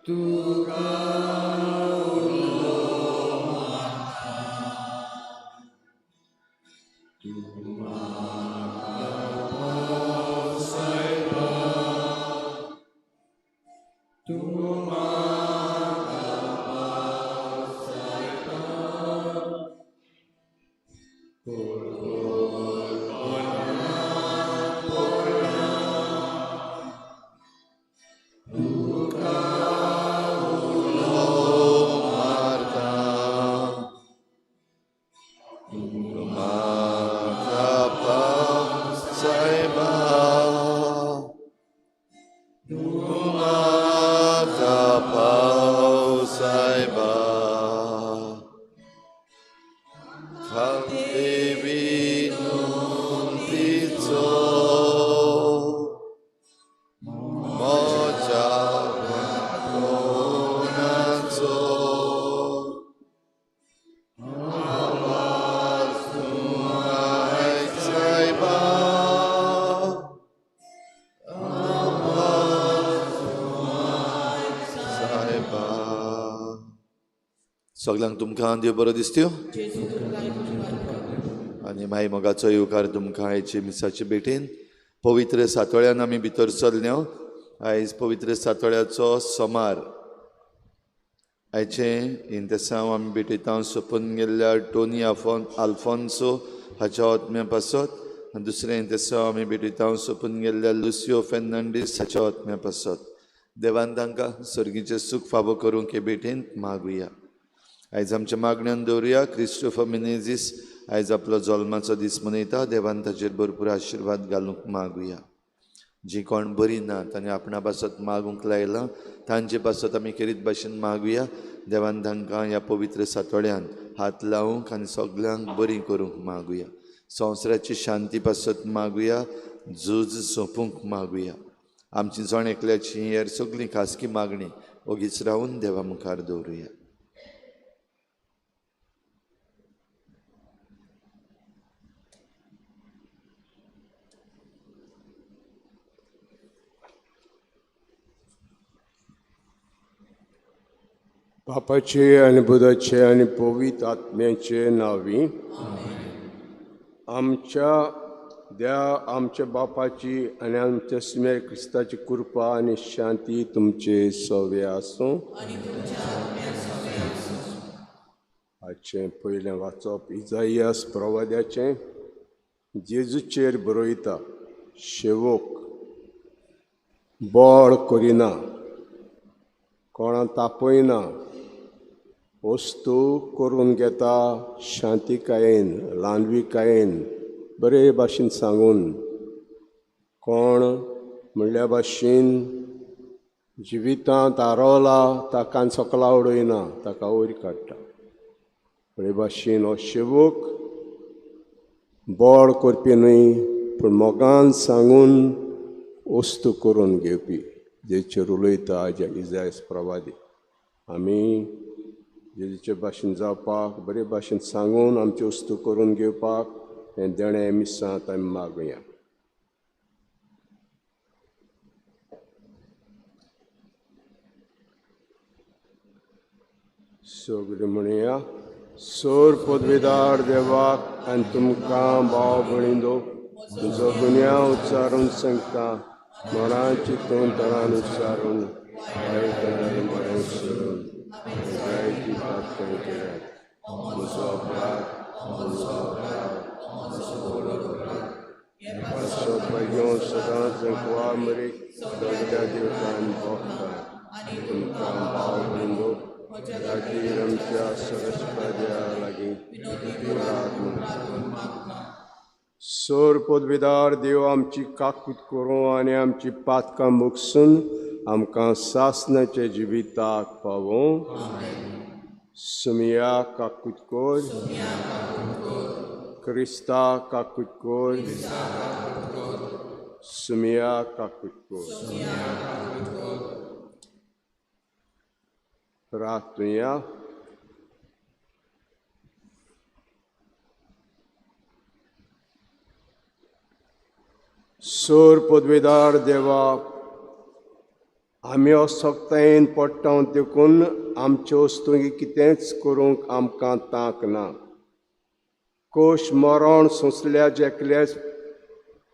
तुका उलो मारता, तूं म्हाका पावसायबा, तूं म्हाका पावसायबा. तुका उलो मारता, तूं म्हाका पावसायबा, तूं म्हाका पावसायबा. खाते विनंतीचो म्हज्या कोणाचो आवाज तूं आयक सायबा, आवाज तूं आयक सायबा. सगल्यांक तुमकां देव बरो दिसत्यो आनी माई मोगाचो येवकार तुमकां आयचे मिसाचे भेटेन. पवित्र सातोळ्यान आमी भितर सरले. आयज पवित्र सातोळ्याचो सोमार. आयचें इंतेसांव आमी भेटयता सोंपून गेल्ल्या टोनी आल्फोन्सो हाच्या आत्म्या पासत, आनी दुसरें इंतेसांव आमी भेटयता सोंपून गेल्ल्या लुसियो फेर्नांडीस हाच्या आत्म्या पासत. देवान तांकां सर्गीचें सूख फावो करूंक हे भेटेंत मागुया. आयज आमच्या मागण्यान दवरुया क्रिस्टोफर मिनेझीस आयज आपलो जल्माचो दीस मनयता. देवान ताचेर भरपूर आशिर्वाद घालूंक मागुया. जी कोण बरी ना तांणी आपणा पासत मागूंक लायलां तांचे पासत आमी खेरीत भाशेन मागुया. देवान तांकां ह्या पवित्र सातोळ्यान हात लावंक आनी सगल्यांक बरी करूंक मागुया. संवसाराची शांती पासत मागुया, झूज सोंपूंक मागुया. आमची जण एकल्याची हेर सगळीं खासगी मागणी ओगीच रावून देवा मुखार दवरुया. बापाचे आनी बुधाचे आनी पवित्र आत्म्याचे नांवी. आमच्या देवा, आमच्या बापाची आनी आमच्या सुमेर क्रिस्ताची कृपा आनी शांती तुमचे सवे आसूं. आजचें पयलें वाचप इजाइयास प्रवाद्याचें. जेजूचेर बरयता, शेवोक बळ करिना, कोणा तापयना, वस्तू करून घेता शांतिकायेन, ल्हानविकायेन, बरे भाशेन सांगून. कोण म्हणल्या भाशेन जिवितांत आरवला ताका सकला उडयना, ताका वयर काडटा. बरे भाशेन हो शेवक बळ करपी न्हय, पूण मोगान सांगून वस्तू करून घेवपी, जेचेर उलयता आज इजायस प्रवादी. आमी जेजूचे भाशेन जावपाक, बरे भाशेन सांगून आमची वस्तू करून घेवपाक हें देणें मिसांत आमी मागुया. सगळीं म्हणया, सोर पदवीदार देवाक आनी तुमकां भाव भयणींनो, तुजो गुन्यांव उच्चारून सांगता, मरां चिंतून तरान उच्चारून वायट बरें सोडून जायती पातकां केल्यात. म्हजो अपराध, म्हजो अपराध, म्हजो व्हडलो अपराध. पासत भाग्यो सदांच कुवा मरीक सगळ्या देवतान भोगता. तुमकां भाव भयणींनो, खातीर आमच्या सरस्पत्या देवा लागीं प्रार्थना. सोर पदवीदार देव आमची काकूत करूं आनी आमची पातकां मुकसून आमकां सासणाच्या जिविताक पावों. सुमिया काकूत कोर, क्रिस्ता काकूत कोर, सुमिया काकूत कोर. प्रार्थुया. सोर पदवीदार देवा, आमी असक्तायेन पडटा देखून आमचे वस्तूंक कितेंच करूंक आमकां तांक ना. कोश मरण सोंसल्या जेकले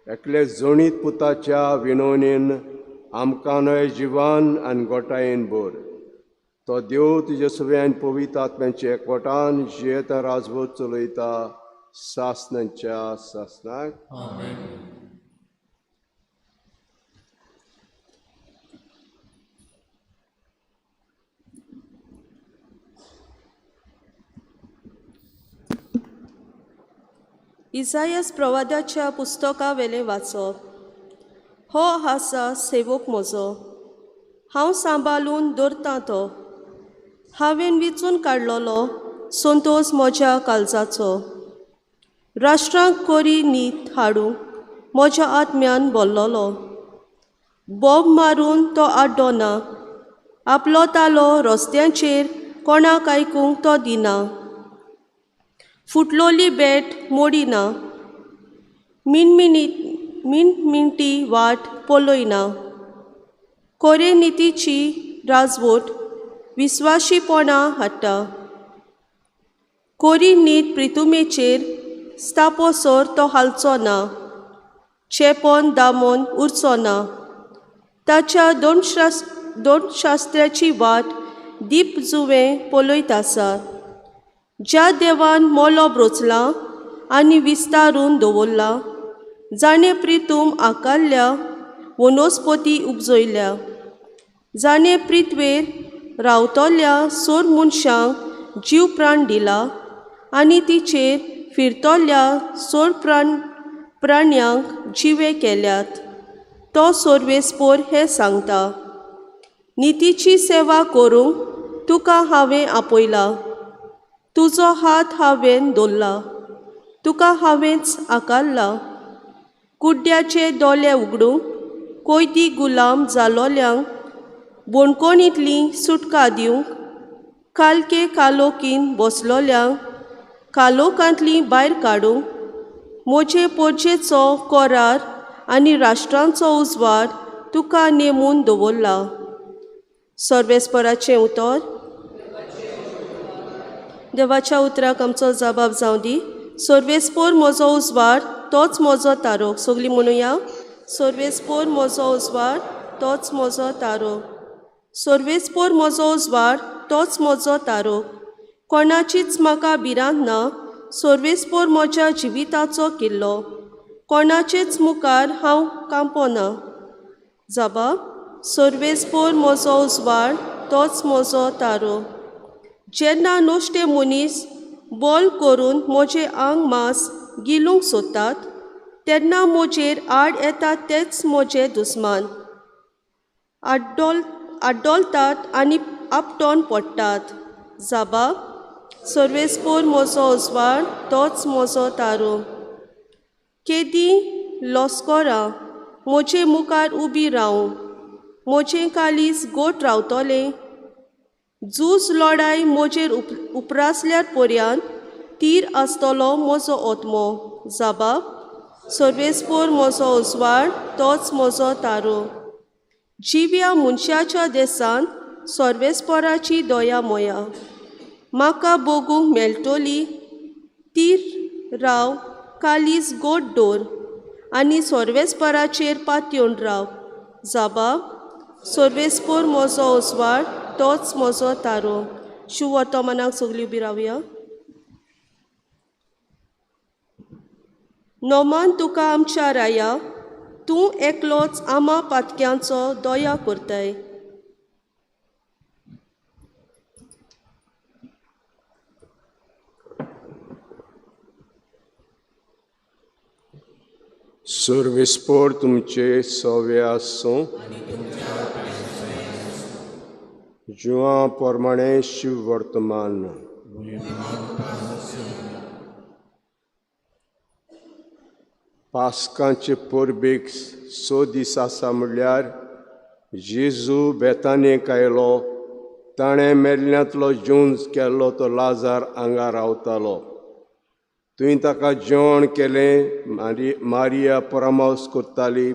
एकले जणीत पुताच्या विनवणेन आमकां नवे जिवान आनी गोटायेन भर. तो देव तुजे सगळ्यान पवित्र आत्म्याच्या एकवटान जियेता राजवट चलयता सासनाच्या सासनाक. इसायास प्रवादाच्या पुस्तकावेलें वाचप. हो आसा सेवक म्हजो, हांव सांबाळून दवरतां तो, हांवें विचून काडलेलो संतोस म्हज्या काळजाचो. राष्ट्रांक कोरी नीत हाडूंक म्हज्या आत्म्यान बोल्लोलो. बोब मारून तो आड्डोना, आपलो तालो रस्त्यांचेर कोणाक आयकूंक तो दिना. फुटलोली बेट मोडिना, मिनमिनटी वाट पळयना. कोरे नितीची राजवट विस्वाशीपणा हाडटा. कोरी नीत प्रितुमेचेर स्थापोसर तो हालचो ना, चेपोन दामोन उरचो ना. ताच्या दोन शास्त्र्याची वाट दीप जुवें पळयत आसा. ज्या देवान मोलोब रोचलां आनी विस्तारून दवरलां, जाणें प्रितूम आकारल्या वनस्पती उपजयल्या, जाणें प्रिथवेर रावतल्या सोर मनशांक जीव प्राण दिला आनी तिचेर फिरतल्या सोर प्राण्यांक जिवे केल्यात, तो सोर्वेस्पोर हें सांगता. नितीची सेवा करूंक तुका हांवें आपयला, तुजो हात हांवें दवरला, तुका हांवेंच आकारला. कुड्ड्याचे दोळे उगडूंक, कोयती गुलाम जालोल्यांक बोणकोणींतली सुटका दिवंक, कालके कालोकीन बसलोल्यांक कालोकांतली भायर काडूंक, म्हजे पोरजेचो कोरार आनी राष्ट्रांचो उजवाड तुका नेमून दवरला. सर्वेस्पराचें उतर. देवाच्या उतराक आमचो जबाब जावं दी. सर्वेस्पोर म्हजो उजवाड, तोच म्हजो तारो. सगळीं म्हणुया, सर्वेस्पोर म्हजो उजवाड, तोच म्हजो तारो. सर्वेस्पोर म्हजो उजवाड, तोच म्हजो तारो. कोणाचीच म्हाका भिरांत ना. सर्वेस्पोर म्हज्या जिविताचो किल्लो, कोणाचेच मुखार हांव कांपना. जबाब, सर्वेस्पोर म्हजो उजवाड, तोच म्हजो तारो. जेन्ना नुस्ते मनीस बोल करून म्हजें आंग मांस गिलूंक सोदतात, तेन्ना म्हजेर आड येतात तेच म्हजे दुस्मान. आड्डोलतात आनी आपटोन पडटात. जाबा, सर्वेस्पोर म्हजो उजवाड, तोच म्हजो तारो. केदी लस्करां म्हजे मुखार उबी रावूं, म्हजें काळीज गोट रावतलें. झूज लडाय म्हजेर उपरासल्यार पर्यांत तीर आसतलो म्हजो आत्मो. जाबा, सर्वेस्पोर म्हजो उजवाड, तोच म्हजो तारो. जिव्या मनशाच्या देसांत सर्वेस्पोराची दया मोया म्हाका भोगूंक मेळटली. तीर राव, काळीज गोड दवर आनी सर्वेस्पराचेर पातयेवन राव. जाबा, सर्वेस्पोर म्हजो उजवाड, तोच म्हजो तारो. शुवर्तमानाक सगळीं उबी रावया. नोमान तुका आमच्या राया, तूं एकलोच आमा पातक्यांचो दया करताय. सर्वेस्पोर तुमचे सवे आसूं. जुआं प्रमाणे शिव वर्तमान. पास्कांचे परबेक स दीस आसा म्हणल्यार जेजू बेतानेक आयलो. ताणें मेल्ल्यांतलो जेवण केल्लो तो लाजार हांगा रावतालो. तुवें ताका जेवण केलें. मारिया परामर्स करताली.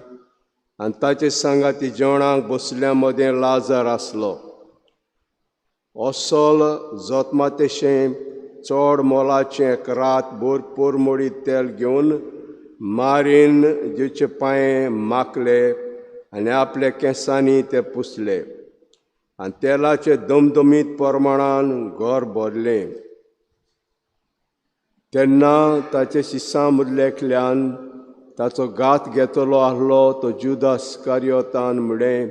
आनी ताचे सांगाती जेवणाक बसल्या मदें लाजार आसलो. असोल जोतमातेशें चड मोलाचें एक रात भर पोरमोडी तेल घेवन मारीन जेचे पांये माखले आनी आपल्या केंसांनी ते पुसले आनी तेलाचे दमदमीत प्रमाणान घर भरलें. तेन्ना ताचे शिसां मदल्या एकल्यान ताचो घात घेतलो आहलो तो जुदास कार्योतान म्हणलें,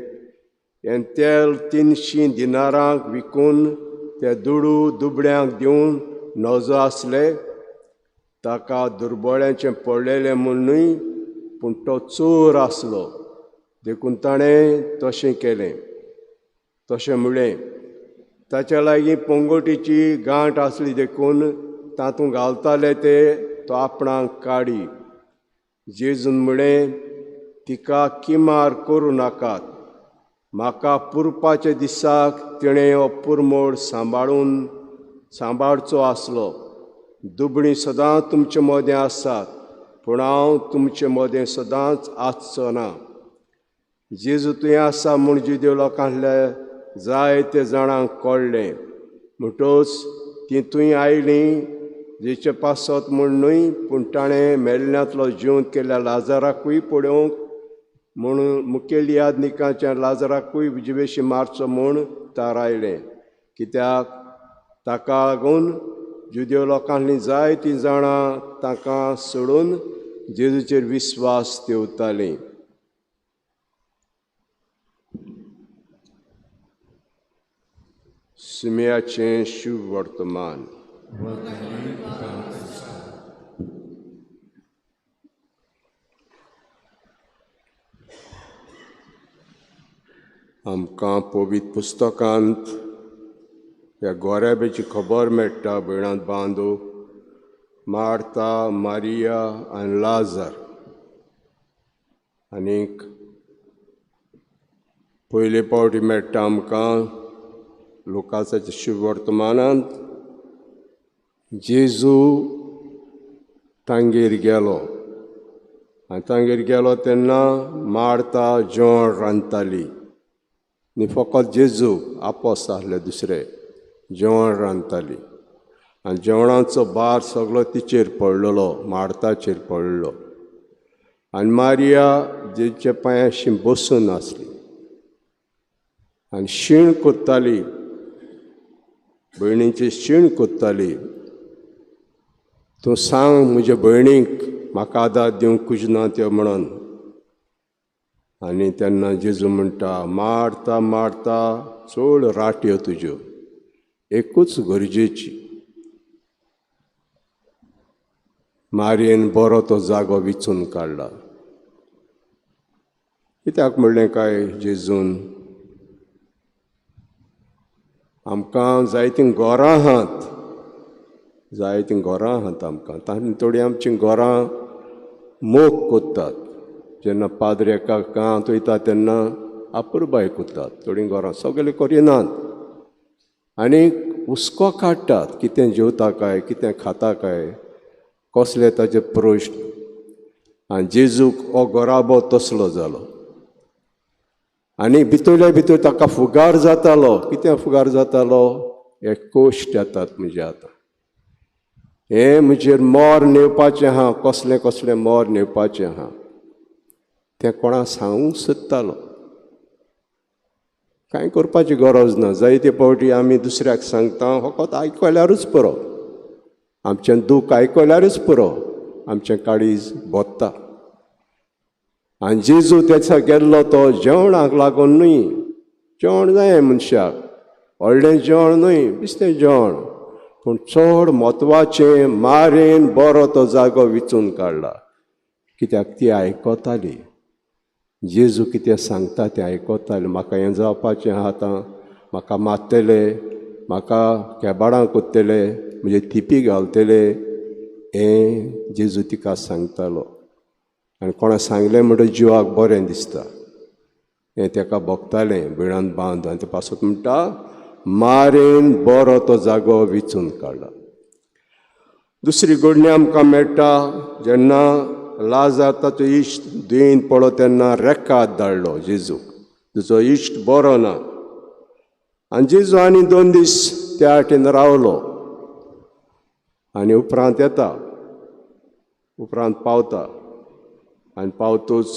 हें तेल 300 दिनारांक विकून ते दुडू दुबळ्यांक दिवन नजो आसले. ताका दुर्बळ्यांचें पडलेलें म्हूण न्हय, पूण तो चोर आसलो, देखून ताणें तशें केलें. तशें म्हणलें, ताच्या लागीं पंगोटीची गांठ आसली देखून तातूंत घालताले ते तो आपणाक काडी. जेजून म्हणलें, तिका किमार करूं नाकात, म्हाका पुरपाच्या दिसाक तिणें हो पुरमोड सांबाळचो आसलो. दुबळीं सदांच तुमचे मदें आसात, पूण हांव तुमचे मदें सदांच आसचो ना. जेजू तुवें आसा म्हूण जुदेव लोकांतल्या जायते जाणांक कळ्ळें, म्हणटच तीं थंय आयलीं जेचे पासत म्हूण न्हय, पूण ताणें मेल्ल्यांतलो जिवंत केल्ल्या लाजाराकूय पळोवंक म्हूण मुखेल यादनिकाच्या लाजाराकूय जिवेशी मारचो म्हूण थारायलें. कित्याक ताका लागून जुदेव लोकांनी जायतीं जाणां ताका सोडून जेजूचेर विस्वास दवरतालीं. सुम्याचें शुभ वर्तमान. आमकां पवित्र पुस्तकांत ह्या गोऱ्याबेची खबर मेळटा. भयणांत बांदू मार्ता, मारिया आनी लाजार. आनीक पयले पावटी मेळटा आमकां लुकासाच्या शुभ वर्तमानांत जेजू तांगेर गेलो आनी तांगेर गेलो तेन्ना मार्ता जेवण रांदताली. न्ही फकत जेजू आपोस आसले दुसरे जेवण रांदताली आनी जेवणाचो भार सगलो तिचेर पडलेलो, मार्ताचेर पडलो. आनी मारिया जेजूच्या पांयाशी बसून आसली आनी शीण कोत्ताली, भयणीची शीण कोत्ताली. तूं सांग म्हज्या भयणीक म्हाका आदार दिवंक कुजना त्यो म्हणून. आनी तेन्ना जेजू म्हणटा, मारता मारता चड राटयो तुज्यो, एकूच गरजेची. मारयेन बरो तो जागो विचून काडला. कित्याक म्हणलें काय जेजून, आमकां जायतीं घरां आहात, जायतीं घरां आहात आमकां, तातूंत थोडीं आमचीं घरां मोग कोत्तात. जेन्ना पाद्र एका गांवांत वयता तेन्ना आपुरबाय कोत्तात. थोडीं घरां सगळीं करिनात आनी हुस्को काडटात, कितें जेवता काय, कितें खाता काय, कसले ताचे प्रश्न. आनी जेजूक हो घराबो तसलो जालो आनी भितरल्या भितर ताका फुगार जातालो. कितें फुगार जातालो? हे कोश्ट येतात म्हजे आतां, हें म्हजेर मोर नेवपाचें आहा, कसलें कसलें मोर नेवपाचें आहा, तें कोणाक सांगूंक सोदतालो. कांय करपाची गरज ना. जायते फावटी आमी दुसऱ्याक सांगता, फकत आयकल्यारूच पुरो, आमचें दूख आयकल्यारूच पुरो, आमचें काळीज भोत्ता. आनी जेजू तेचा गेल्लो तो जेवणाक लागून न्हय, जेवण जाय मनशाक, व्हडलें जेवण न्हय, बिस्तें जेवण, पूण चड म्हत्वाचें मारेन बरो तो जागो विचून काडला. कित्याक ती आयकताली जेजू कितें सांगता तें आयकताली. म्हाका हें जावपाचें आहा आतां, म्हाका मारतले, म्हाका केबाडां कोत्तले, म्हणजे थिपी घालतले, हें जेजू तिका सांगतालो. आनी कोणा सांगलें म्हणटकीर जिवाक बरें दिसता, हें तेका भोगतालें बिळांत बांद. आनी ते पासत म्हणटा, मारेन बरो तो जागो विचून काडला. दुसरी घडणी आमकां मेळटा जेन्ना लाजार ताचो इश्ट दुयेंत पडलो तेन्ना रेकाद धाडलो जेजूक, तुजो इश्ट बरो ना. आनी जेजू आनी 2 दीस त्या वाटेन रावलो आनी उपरांत येता, उपरांत पावता आनी पावतूच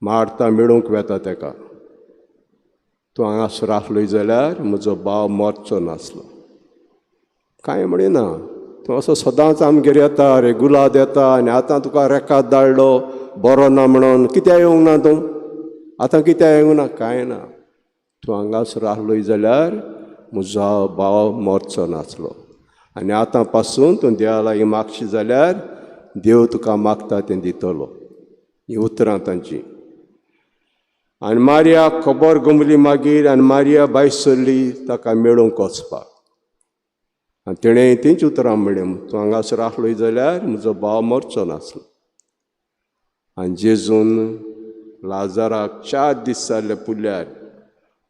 मार्ता मेळूंक वेता तेका, तूं हांगासर आसलोय जाल्यार म्हजो भाव मरचो नासलो. कांय म्हणिना, तूं असो सदांच आमगेर येता, रेगुलाद येता आनी आतां तुका रेकाद धाडलो बरो ना म्हणून, कित्याक येवंक ना तूं, आतां कित्याक येवंक ना? कांय ना, तूं हांगासर आसलोय जाल्यार म्हजो भाव मरचो नासलो आनी आतां पासून तूं देवा लागीं मागशी जाल्यार देव तुका मागता तें दितलो. हीं उतरां तांचीं. आनी मारिया खबर गमली मागीर आनी मारिया भायर सरली ताका मेळूंक वचपाक आनी तिणें तींच उतरां म्हणलें, तूं हांगासर आसलोय जाल्यार म्हजो भाव मरचो नासलो. आनी जेजून लाजाराक 4 दीस जाल्ले पुल्यार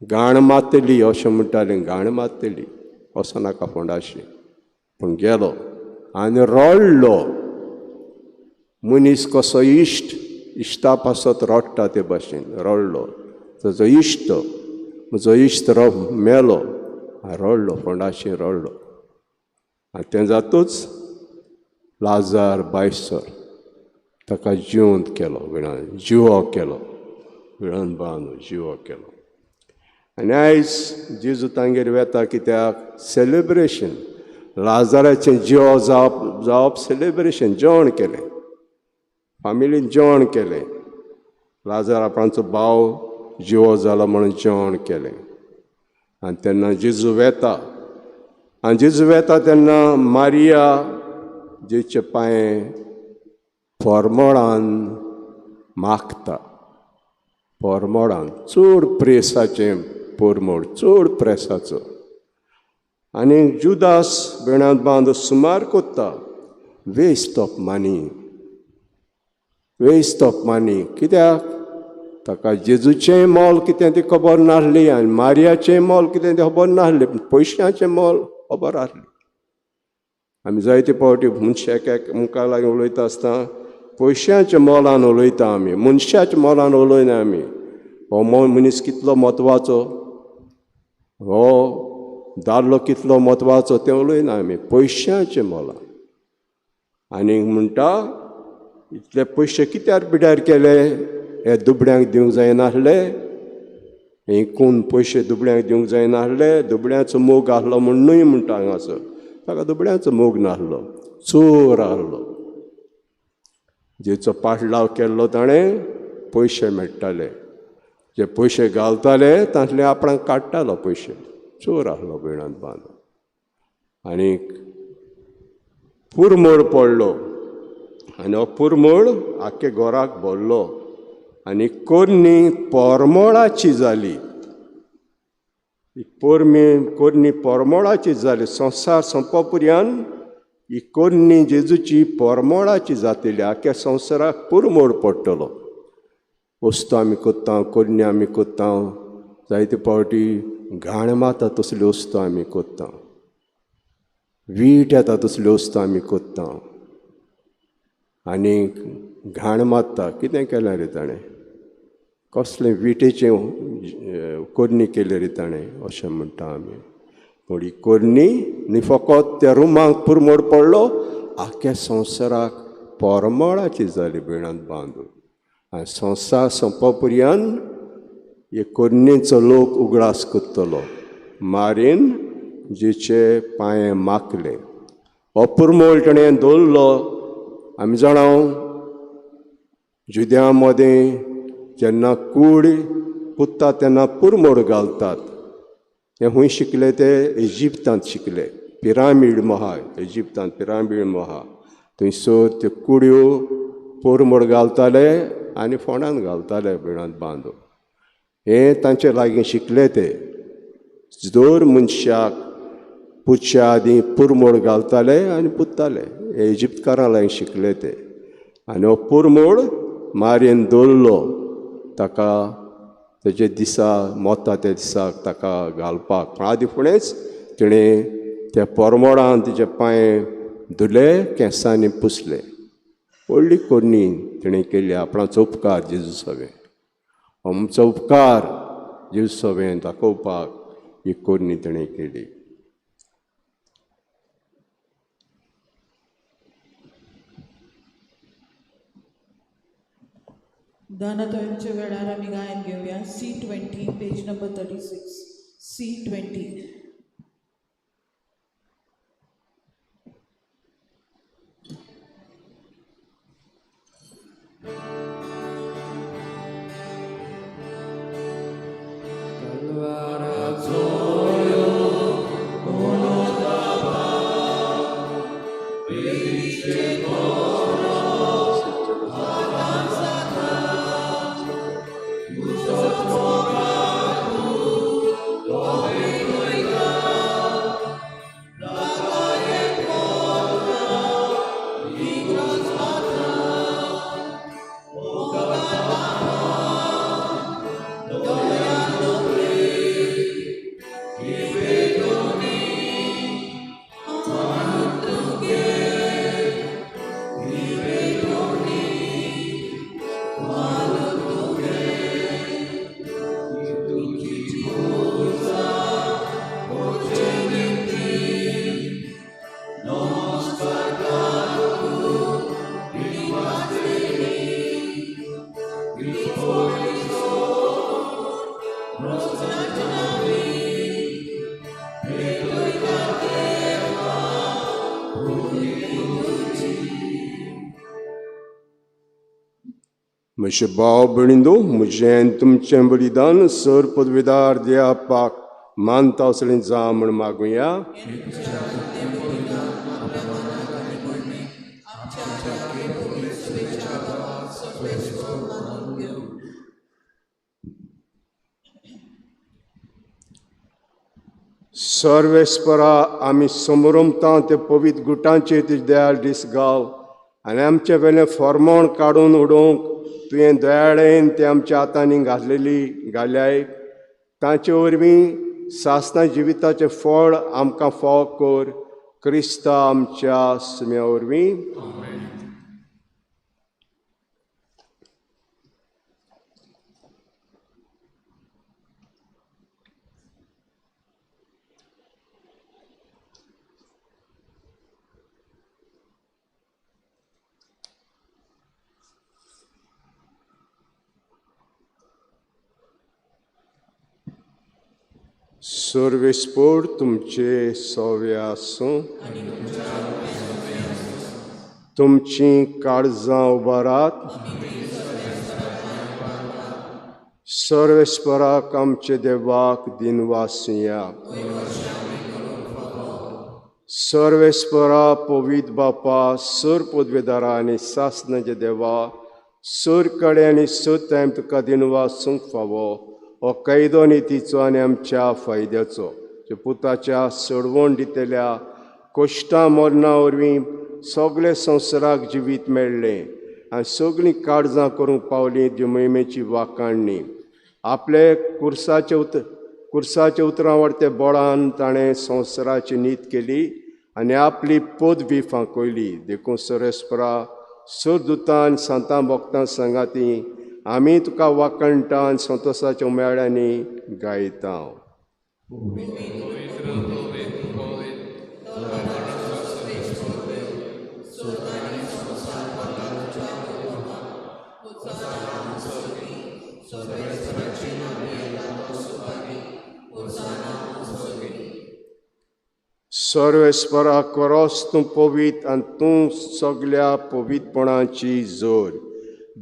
घाण मारतली अशें म्हणटालें, घाण मारतली असो नाका फोंडाशी, पूण गेलो आनी रडलो. मनीस कसो इश्ट इश्टा पासत रडटा ते भाशेन रडलो. ताजो इश्ट, म्हजो इश्ट मेलो, रडलो, फोंडाशी रडलो. आनी तें जातूच लाजार भायर ताका जिवंत केलो, वेळान जिवो केलो, वेळान बांदून जिवो केलो. आनी आयज जेजू तांगेर वेता कित्याक? सेलिब्रेशन, लाजाराचें जिवो जावप जावप सेलिब्रेशन, जेवण केलें, फामिलीन जेवण केलें, लाजार आपणाचो भाव जिवो जालो म्हणून जेवण केलें. आनी तेन्ना जेजू वेता आनी जेजू वेता तेन्ना मारिया जेचे पांय परमळान मागता, परमळान चड प्रेसाचें परमळ, चड प्रेसाचो. आनी जुदास बेणांत बांद सुमार कोत्ता, waste of money, waste of money. कित्याक? ताका जेजूचें मोल कितें तें खबर नासली आनी मारियाचें मोल कितें तें खबर नासलें, पूण पयशांचें मोल खबर आसलें. आमी जायते फावटी मनशाक एक मुखार लागीं उलयता आसतना पयशांच्या मोलान उलयता आमी, मनशाच्या मोलान उलयना आमी. हो मनीस कितलो म्हत्वाचो, हो दादलो कितलो म्हत्वाचो तें उलयना आमी, पयशांच्या मोलान. आनी म्हणटा इतले पयशे कित्याक पिड्यार केले, हे दुबड्यांक दिवंक जायनासले, हे कोण पयशे दुबड्यांक दिवंक जायनासले, दुबड्यांचो मोग आसलो म्हूण न्हय म्हणटा हांगासर, ताका दुबड्यांचो मोग नासलो, चोर आसलो. जेचो पाटलाव केल्लो ताणें पयशे मेळटाले, जे पयशे घालताले तांतले आपणाक काडटालो पयशे, चोर आसलो भयणांत बांदून. आनी पुरमोळ पडलो आनी हो पुरमोळ आख्खे घराक भरलो आनी कोरनी परमळाची जाली. ही कोरनी परमळाची जाली. संवसार सोंपा पुर्यान ही कोरनी जेजूची परमळाची जातली, आख्या संवसाराक पुरमोळ पडटलो. वस्तू आमी कोत्ता, कोरनी आमी कोत्ता, जायते फावटी घाण मारता तसल्यो वस्तू आमी कोत्ता, वीट येता तसल्यो वस्तू आमी कोत्ता आनी घाण मारता. कितें केलें रे ताणें, कसलें विटेचें कोरनी केलें रे ताणें अशें म्हणटा आमी. पूण ही कोरनी न्ही फकत त्या रुमाक पुरमोड पडलो, आख्या संवसाराक परमळाची जाली भयणांत बांदून. आनी संवसार सोंपा पुर्यान हे कोरणीचो लोक उगडास करतलो, मारीन जेचे पांये माखले. हो पुरमोळ ताणें दवरलो. आमी जाणा जुद्या मदें जेन्ना कूड पुत्ता तेन्ना पुरमोड घालतात. हें खंय शिकले ते? इजिप्तांत शिकले. पिरामीड महा, इजिप्तांत पिरामीड महा, थंयसर त्यो कुड्यो पुरमोड घालताले आनी फोंडान घालताले बिणांत बांदून. हें तांचे लागीं शिकले ते. दर मनशाक पुजच्या आदीं पुरमोड घालताले आनी पुत्ताले. हे इजिप्तकारां लागीं शिकले ते. आनी हो पुरमोड मारयेन दवरलो ताका तेजे दिसा मोता त्या दिसाक ताका घालपाक. आदी फुडेंच तिणें त्या परमोडान तिचे पांय धुले, केंसांनी पुसले. व्हडली कोरणी तिणें केली. आपणाचो उपकार जेजू सवें, आमचो उपकार जेजू सवें दाखोवपाक ही कोरणी तिणें केली. दानातोयमच्या वेळार आमी गायन घेवया. C20 page number 36. C20. म्हजे भाव भयणींनो, म्हजें तुमचें बलिदान सर पदवीदार देवाक मानता असलें जा म्हूण मागुया. सर्वेस्परा आमी समरमता ते पवित्र गुटांचे तुज्या दयाळ दीस गाव आनी आमचे वेलें फॉर्मोण काडून उडोवंक तुवें दयाळेन ते आमच्या हातांनी घातलेली घाल्याय. तांचे वरवीं सासना जिविताचें फळ आमकां फावो कर, क्रिस्ता आमच्या सुम्या वरवीं. सर्वेस्पोर तुमचे सवे आसूं, तुमची काळजां उबारात. सर्वेस्पराक आमचे देवाक दिनवासुया. सर्वेस्परा पवित्र बापा, सर पदवेदारा आनी सासनाचे देवा, सर कडे आनी सर टायम तुका दिनवासूंक फावो. हो कायदो नितीचो आनी आमच्या फायद्याचो, पुताच्या सोडवण दितल्या कश्टां मरणा वरवीं सगळे संवसाराक जिवीत मेळ्ळें आनी सगळीं काळजां करूंक पावलीं जी मोहिमेची वाखाणणी. आपले कुर्साचे उतरां वाडते बळान ताणें संवसाराची नीत केली आनी आपली पदवी फांकयली. देखून सरेस्परा सरदुतान सांतां भक्तां सांगाती आमी तुका वाखणटा आनी संतोसाच्या उमेळ्यांनी गायता. सर्वेस्परा करोस तूं पवित्र आनी तूं सगल्या पवित्रपणाची जोर.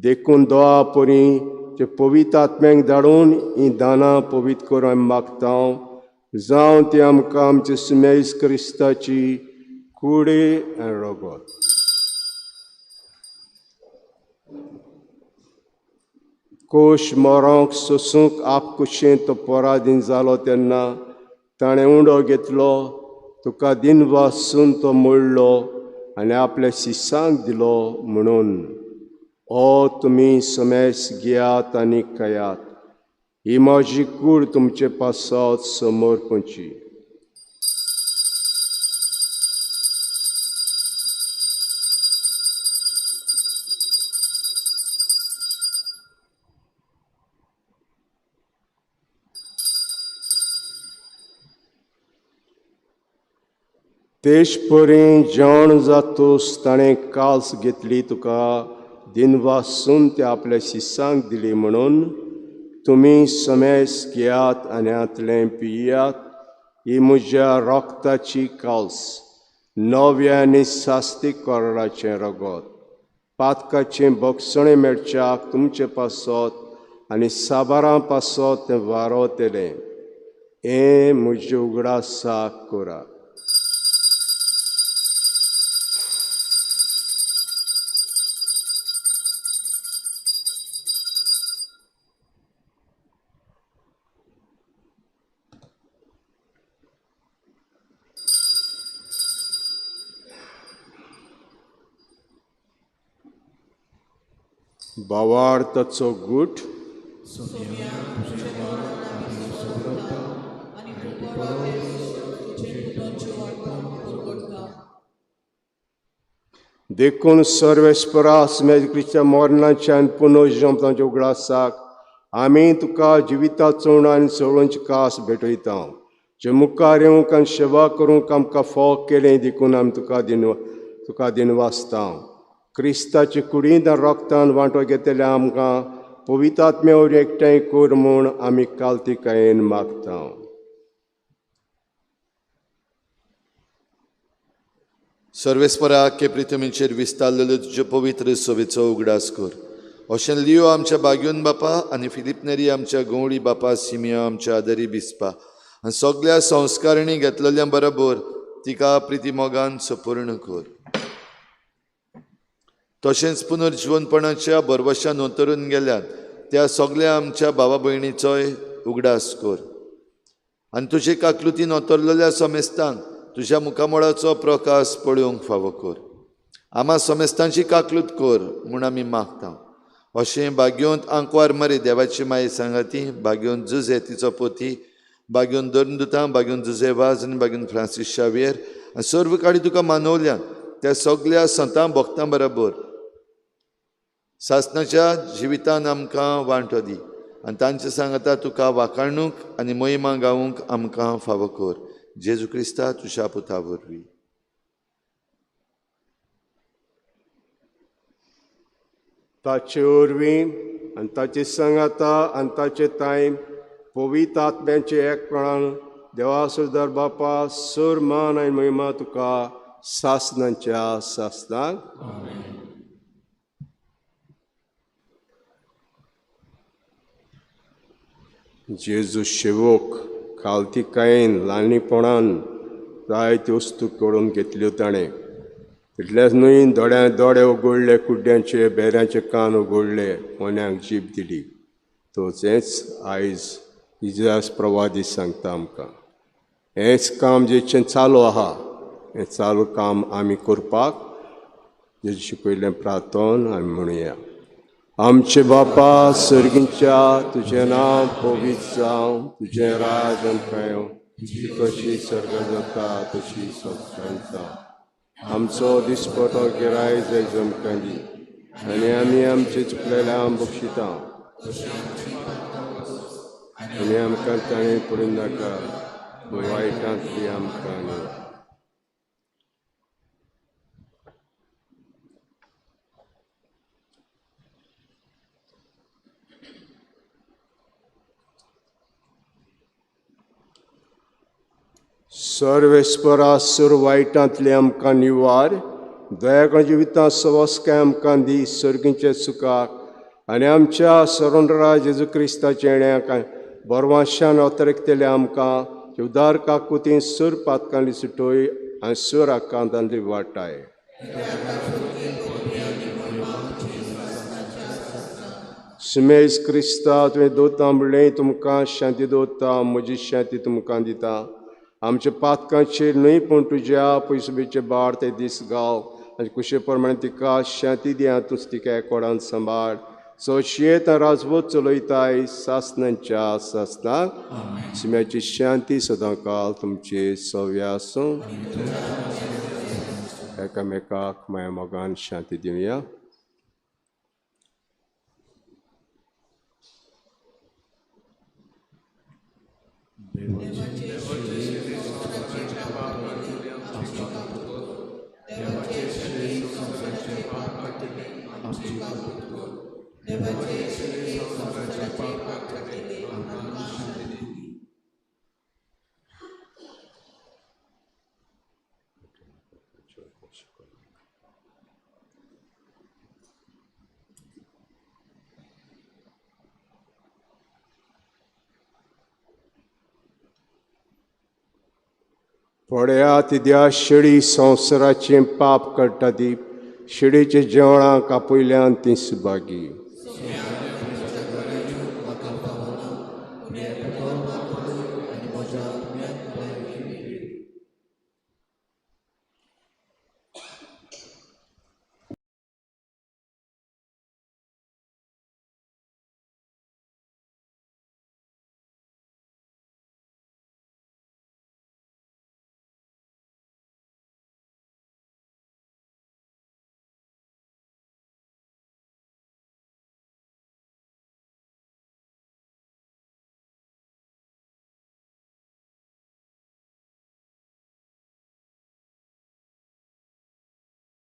देखून दोआ परी ते पवित्र आत्म्यांक धाडून ही दानां पवित्र करून आमी मागता, जावं ती आमकां आमचे सुमेस क्रिस्ताची कुडी आनी रगत. कोश मरोंक सोसूंक आपकुशेन तो पराधीन जालो तेन्ना ताणें उंडो घेतलो, तुका दिनवासून तो मोडलो आनी आपल्या शिसांक दिलो म्हणून, ओ तुमी समेस घेयात आनी खायात, ही म्हजी कूड तुमचे पासत समर्पणची. तेच परी जेवण जातूस ताणें काल्स घेतली तुका दिनवासून त्या आपल्या शिसांक दिली म्हणून तुमी समेस घेयात आनी हांतलें पियात. ही म्हज्या रोगताची काल्स, नव्या आनी सास्ती कोराचें रगत, पातकाचें बक्षणें मेळच्याक तुमचे पासत आनी साबारां पासत तें वारोतलें. हें म्हजें उगडासाक करा. भावार्थाचो गूट देखून सर्वेस्परा क्रिस्ता मरणाच्या आनी पुनर्जन्माच्या उगडासाक आमी तुका जिविताचो आनी सवळांची कास भेटयता. जे मुखार येवंक आनी सेवा करूंक आमकां फोग केलें देखून आमी तुका दिनवासता. क्रिस्ताचे कुडींत रोगतान वांटो घेतल्या आमकां पवित्र आत्म्या वरवीं एकठांय कर म्हूण आमी कालतिकायेन मागता. सर्वेस्परा आख्खे पृथ्वीचेर विस्तारलेलो तुज्यो पवित्र सभेचो उगडास कर. अशें लियो आमच्या बाग्योन बापा आनी फिलीप नेरी आमच्या गंवळी बापा, सिमियो आमच्या आदरी बिस्पा आनी सगल्या संस्कारणी घेतलेल्या बरोबर तिका प्रिती मोगान सपूर्ण कर. तशेंच पुनर्जिवनपणाच्या बरवशान उतरून गेल्यात त्या सगल्या आमच्या भावा भयणीचोय उगडास कर आनी तुजे काकलुतीन ओतरलेल्या समेस्तांक तुज्या मुखामळाचो प्रकाश पळोवंक फावो कर. आमा समेस्तांची काकलूत कर म्हूण आमी मागता. अशें बाग्योंत आंकवार मरे देवाची माये सांगाती, बाग्योंत जुझे तिचो पोती, बाग्योन धर्मदुतां, बाग्योन जुझे वाज आनी बाग्योन फ्रांसीस शावियर आनी सर्व काडी तुका मानवल्या त्या सगल्या संतां भक्तां बरोबर सासनाच्या जिवितान आमकां वांटो दी आनी तांचे सांगाता तुका वाखाणूंक आनी महिमा गावूंक आमकां फावो कर. जेजू क्रिस्ता तुज्या पुता वरवीं. ताचे वरवीं आनी ताचे सांगाता आनी ताचे तांय पवित्र आत्म्याचे एकपणान देवा बापा सर मान आनी महिमा तुका सासनाच्या सासनाक. जेजू शेवोक खालतिकायेन ल्हानपणान जायत्यो वस्तू करून घेतल्यो ताणें. तितलेंच न्हय, दोळ्या दोळे उगडले, कुड्ड्यांचे बेऱ्यांचे कान उगडले, मोन्यांक जीब दिली. तोचेंच आयज इतिहास प्रवादी सांगता आमकां. हेंच काम जेचें चालू आहा, हें चालू काम आमी करपाक जेजू शिकयल्लें प्रार्थन आमी म्हणुया. आमचे बापा सर्गींच्या, तुजें नांव पवित्र जावं, तुजें राज आमकां येवं, तुजी कशी सर्ग जाता तशी संवसारांत जावं. आमचो दिसपटो गिराय जायज आमकां दी आनी आमी आमचे चुकलेल्या बक्षिता आनी आमकां ताणें पडूं नाका, वायटांतली आमकां न्हय. सर्वेस्परा सुर वायटांतले आमकां निवार, दयाक जिवितां सवस्काय आमकां दी सर्गींच्या सुखाक आनी आमच्या सरोंडरा जेजू क्रिस्ताच्या येण्याक बरवाशान अतरेकतले आमकां उदार काकुती सुर पातकांली सुटोय आनी सुर आकांतांतली वाटाय. सुमेज क्रिस्ता तुवें दोता म्हणलें तुमकां शांती दवरता, म्हजी शांती तुमकां दिता. आमच्या पातकांचेर न्हय पूण तुज्या पयसुबेचे बार ते दीस गाव आनी कुशे प्रमाणे तिका शांती दी आनी तूंच तिका एकोडान सांबाळ. सोशयेत राजवत चलयताय सासनाच्या सासनाक. शिम्याची शांती सदांकाल तुमचे सव्या आसूं. एकामेकाक माया मोगान शांती दिवया. संवसाराचे पाप काडटले आमची काकूट कर. देवाचे शेळये संवसाराचे पाप काडटले आमकां शांती दी. पळयात त्या शेळी संवसाराचें पाप काडटा ती शेळीच्या जेवणाक आपयल्यान ती सुभागी.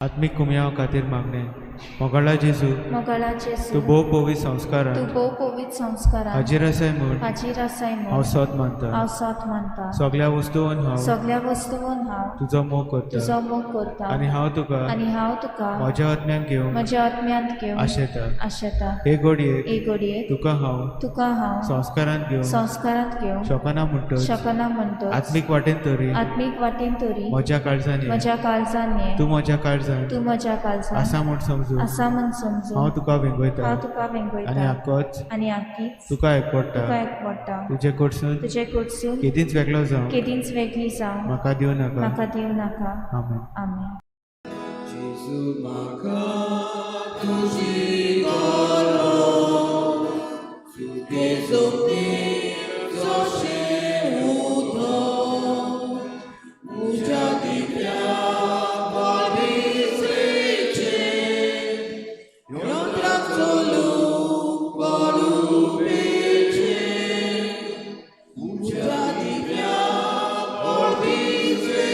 आत्मीक कुमयाव खातीर मागणें. मोगाळा जेजू, मोगाळा जेजू, तूं भोव पवित्र संस्कारान, तूं भोव पवित्र संस्कारान हाजीर आसाय म्हूण, हाजीर आसाय म्हूण हांव सोद मानता, हांव सोद मानता. सगल्या वस्तून हांव, सगल्या वस्तून हांव तुजो मोग करता, तुजो मोग करता. आनी हांव तुका, आनी हांव तुका म्हज्या आत्म्यान घेवंक, म्हज्या आत्म्यांत घेवंक आशेता, आशेता. हे घडयेक, हे घडयेक तुका हांव, तुका हांव संस्कारांत घेवंक, संस्कारांत घेवंक शकना म्हणटच, शकना म्हणटच, आत्मीक वाटेन तरी, आत्मीक वाटेन तरी म्हज्या काळजान ये, म्हज्या काळजान ये, तूं म्हज्या काळजान, तूं म्हज्या काळजान आसा म्हूण समजून, आसा म्हूण समजून, हांव तुका वेंगयता, हांव तुका वेंगयता, आनी आकोच, आनी आकीच तुका एकवडटा, तुका एकवडटा. तुजे कडसून, तुजे कडसून केदींच वेगळो जावं, केदींच वेगळी जावं म्हाका दिवं नाका, म्हाका दिवं नाका. आमेन. आमेन. जेजू म्हाका तुजी गरज, सुके जमनीर जशें उदक, म्हज्या दिव्या बळिसरेचें, यंत्राक चलूंक बळुपेचें, म्हज्या दिव्या बळिसरेचें,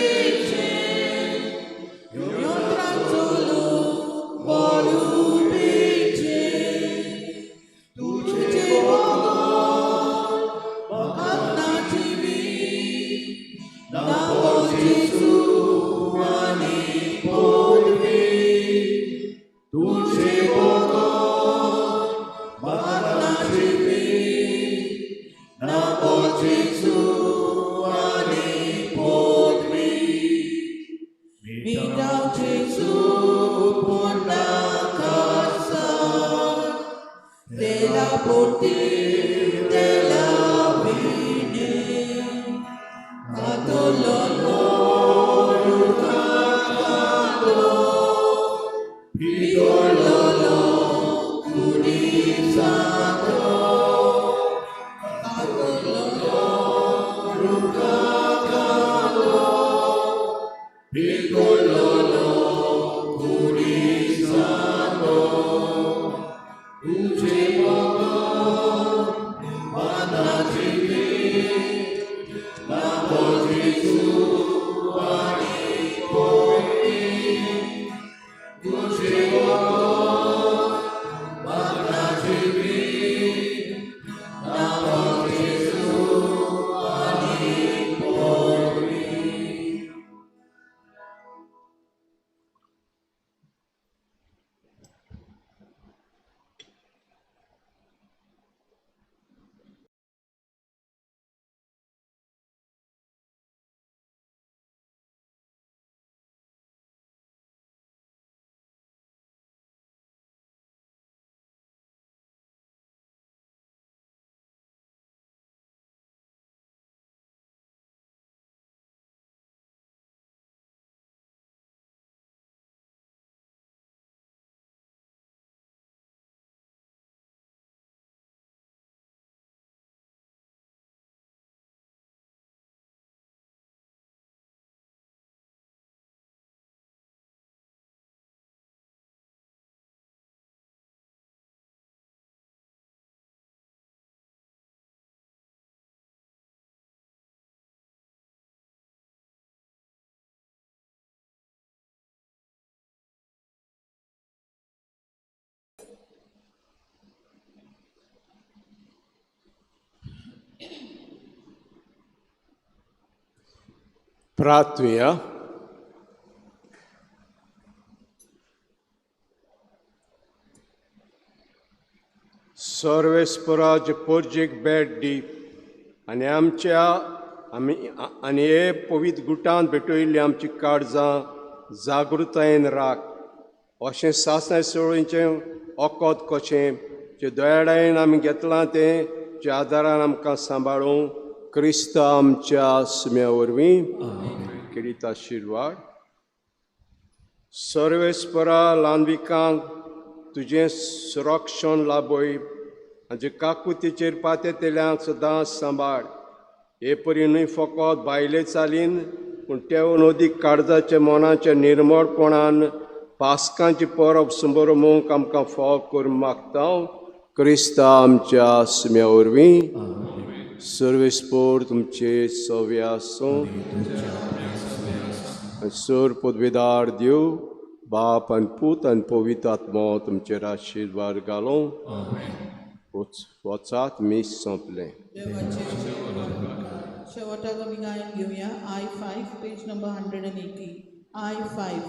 यंत्राक चलूंक बळुपेचें, तुजें बगर म्हाका ना जिवीत, ना गो जेजू आनी पदवी, तुजें बगर म्हाका ना जिवीत, ना गो जेजू आनी पदवी. मिराव जेजू पूर्ण खासान, de la por ti, de la vine, Catololo, Lucacado, Pidololo, Curizado, Catololo, Lucacado, Pidololo, Curizado, तुझे बगर माना जिवीत, ना गो जेजू आनी पदवी, तुझे बगर माना जिवीत, ना गो जेजू आनी पदवी. प्रार्थुया. सर्वेस्पराज पोरजेक भेट दी आनी आमच्या आमी आनी हे पवित्र गुटान भेटयल्ली आमची काळजां जागृतायेन राख. अशें सासणां सोळीचें ओकोत कशें जे दयाळायेन आमी घेतलां तें ज्या आदारान आमकां सांबाळूं क्रिस्त आमच्या सुम्या वरवीं किरीत आशिर्वाद. सर्वेस्परा ल्हानविकांक तुजें सुरक्षण लाभय आनी काकुतीचेर पातेतल्यांक सदांच सांबाळ. हे परी न्हय फकत भायले चालीन पूण तेवून अदीक काळजाच्या मनाच्या निर्मळपणान पास्कांची परब सुमरोवंक आमकां फाव करून मागता क्रिस्ता आमच्या सुम्या वरवीं. सर्वेस्पोर तुमचे सव्य आसूं. सर पदवेदार देव बाप आनी पूत आनी पवित्र आत्मो तुमचेर आशिर्वाद घालूं. वचात मीस सोंपलें. शेवटाक आमी गायन घेवया I5 page number 180 I5.